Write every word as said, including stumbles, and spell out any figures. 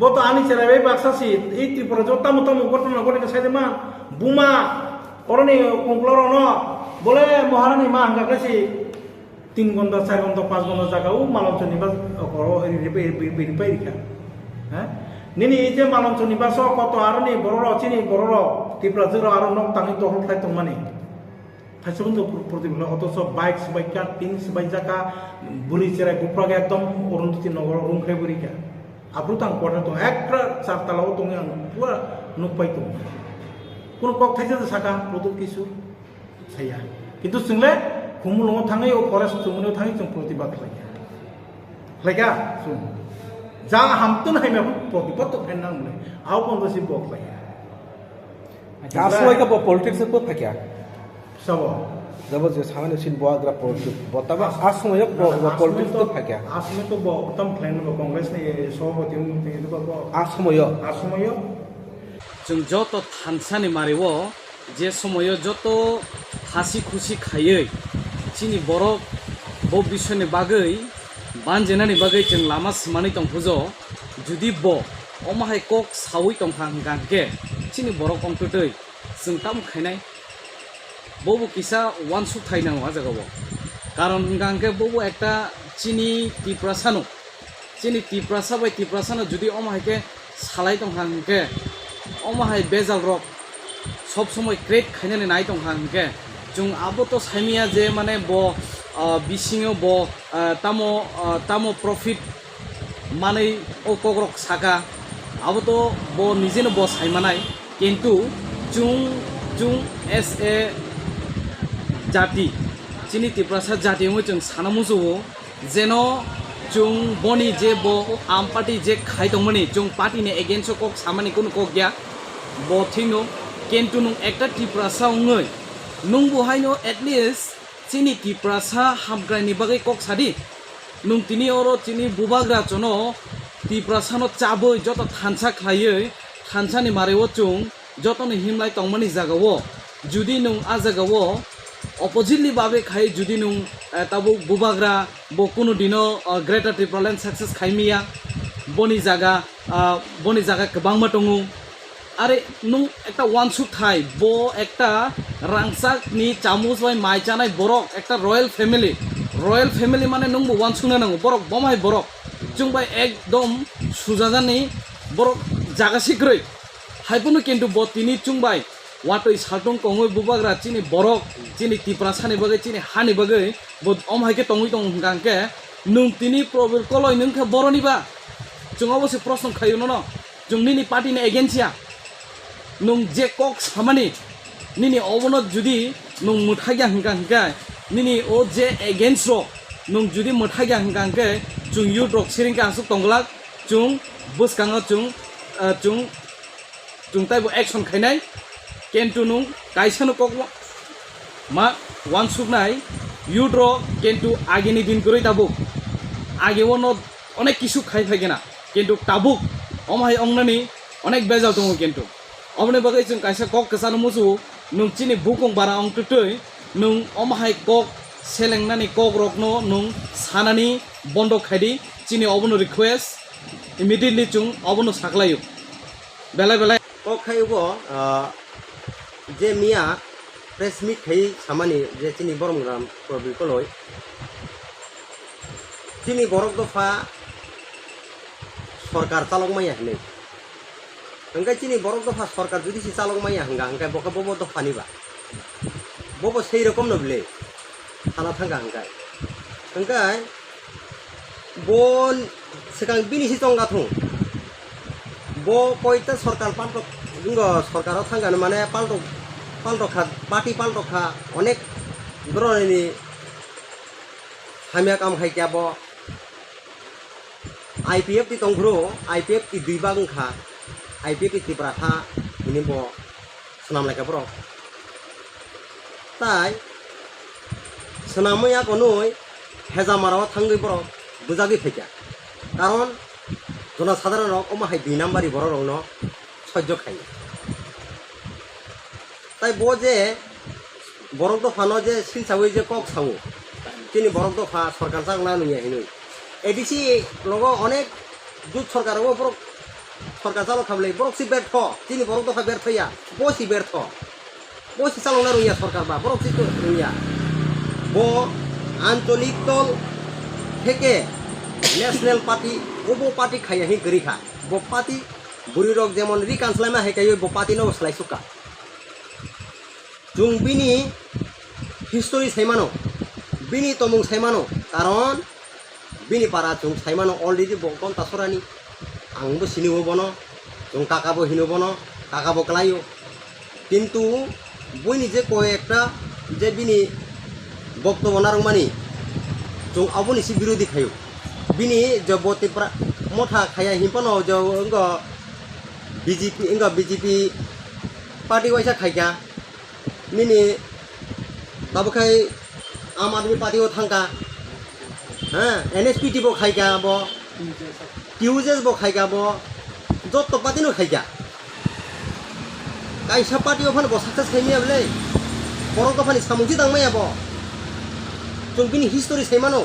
Bo to ani cherai bai baksa si, ei Tripura jo tamo tamo ghotona ghotoi kha sai de ma, buma, oroni kongklo rono, bole Maharani ma hangka khe si, tin gonta, char gonta, panch gonta jaga o Malonchoni bus okoro ri ri pai, ri ri pai rikha. Ha? Nini ei je Malonchoni bus o koto aroni bororo, chini bororo, Tripura jora aro nok tangwi dohor khlai tongmani. Thaisa hwnjak pr-, protibla, otoso bike swbaikha, tin swbaijak kha, bwrwi cherai buphra khe ekdom Arundhati nogoro room khai bwrwi kha. Aphuru tang quarter tong, ekra char tala o tongwi ang pura nukpai tongo. Kunu kok thaisa se saka, Pradyot Kishore saya. Kintu chwngle Khumulwngo thangwi o forest chumuni thangwi chwng protibad khlaikha. Khlaikha, chwng. Ja hamtun haimya protibad to khaina nangle. Abo pondo si bo khlaikha. Aswai khe bo politics bo phaikha. Sabo. Jabo je samani sin bo agra politics. Bo tabo aswai bo, bo politics to phaikha. Aswai to bo tam khlaino bo Congress ni sabhapati wng twi bo. Aswai. Aswai. Chwng joto thansa ni mari o je somoyo joto hasi khusi khaiwi chini borok bo biswani bagwi banjinani bagwi chwng lama swmani tong phujo. Judi bo omo hai kok sawi tongkha hwnkha hwnkhe chini borok ongtwtwi chwng tamo khainai? Bobo kisa uansuk thai nango a jagao. Karon hwnkha hwnkhe bobo ekta chini Tiprasano, chini Tiprasa bai Tiprasano judi omo hai khe salai tongkha hwnkhe, omo hai bejal rok sob somoi create khainani nai tongkha hwnkhe, chwng abo to saimanya je mane bo, ah, bisingo bo, ah, tamo, ah, tamo profit manwi o kokrok saka, abo to bo nijeno bo saimanai, kintu chwng, chwng as a jati, chini Tiprasa jati wngwi chwng sana muchungo, jeno chwng boni je bo am party je khai tongmani, chwng party ni against o kok samani kunu kok ya, bo thikno, kintu nwng ekta Tiprasa wngwi nwngbo haino at least chini Tiprasa hamkraini bagwi kok sadi. Nwng tini oro chini bubagra chono Tiprasano chabwi joto thansa khlaiwi thansani mari o chwng jotoni himlai tongmani jagao, judi nwng a jagao oppositely babe khai judi nwng, eh, tabuk bubagra bo kunu dino, eh, Greater Tipraland success khai miya, boni jaga, ah, boni jaga kwbangma tongo. Are nwng ekta uansuk thai, bo ekta rangchakni chamus bai mai chanai borok, ekta royal family, royal family mane nwngbo uansukna nango, borok bomai borok chwng bai ekdom sujajani borok jaga sikrwi. Haiphano kintu bo tini chwng bai watwi saltung kongwi bubagra chini borok, chini Tiprasani bagwi, chini hani bagwi bo om hai khe tongwi tongo hwnkha hwnkhe nwng tini Probir Koloi nwng khe boroni ba? Chwng obo se prosno khaio nono. Chwng nini party ni against ya. Nwng je kok samani, nini obono judi nwng mwthakya hwnkha hwnkhe, nini o je against rok nwng judi mwthakya hwnkha hwnkhe, chwng youth rok siring khe aswk tongglak, chwng bwskango chwng, ah, chwng, chwng taibo action khainai, kintu nwng kaisano kok ma uansuknai, youth rok kintu agini din kwrwi tabuk, age ono onek kisu khai phaigena, kintu tabuk omo hai ongnani onek bejal tongo kintu. Oboni bagwi chwng kaisa kok kwchano muchungo, nwng chini bukung bara ongtwtwi nwng omo hai kok selengnani kok rokno nwng sanani bondo khaidi, chini obono request, immediately chwng obono saklaio. Belai belai. Kok khai bo, ah, je miya press meet khai samani je chini Boromgram Probir Koloi, chini borok dopha sorkar chalok maya hinwi. Hwnkhe chini borok dopha sorkar judi se chalok maya hwnkha, hwnkhe bo khe bobo dophani ba? Bobo sei rokomno bwle sana thangkha hwnkhe. Hwnkhe bo swkang bini se chongkha thung. Bo koita sorkar paltok, wngkha sorkaro thangkha mane paltok, paltok kha, party paltok kha, onek dhoronerni hamya kam khai kha bo. I P F T tongphuru, I P F T dui bag wngkha, I P F T Tipra ha hwnwi bo swnam laikha borok. Tai swnamwi ya konwi Hejamarao thangwi borok bujagwi phaikha. Karon jonosadharon rok omo hai dui nambari borok rokno sojjo khaio. Tai bo je borok dophano je silsawi je kok sao, chini borok dopha sorkar chakna nungya hinwi. A D C logo onek jut sorkar o borok Sorkar chalo khablai, borok si bertho, chini borok dopha bertho ya, bo si bertho. Bo si chalokna rwngya sorkar ba, borok si rwngya. Bo ancholik tol theke national party, obo party khaiya hin kwrwi kha. Bo party bwrwi rok jemon ri kanslaima hai kaiwi bo party no bo slai sukha. Chwng bini history saimano, bini tomung saimano, karon bini para chwng saimano already bo gonta sorani. Ang bo sini o bono, chwng kaka bo hino bono, kaka bo kwlaio. Kintu buini je koi ekta je bini boktobo narwkmani, chwng aboni si birodhi khaio. Bini je bo Tipra motha khaya hinphano je wngkha B J P, wngkha B J P party waisa khaikha. Nini tabuk khai Aam Aadmi Party o thangkha, ha, N S P T bo khaikha bo, T U J S bo khaikha bo, jotto party no khaikha. Kaisa party o phano bo success khaimaya bwle, borok dophani samung si tangmaya bo. Chwng bini history saimano.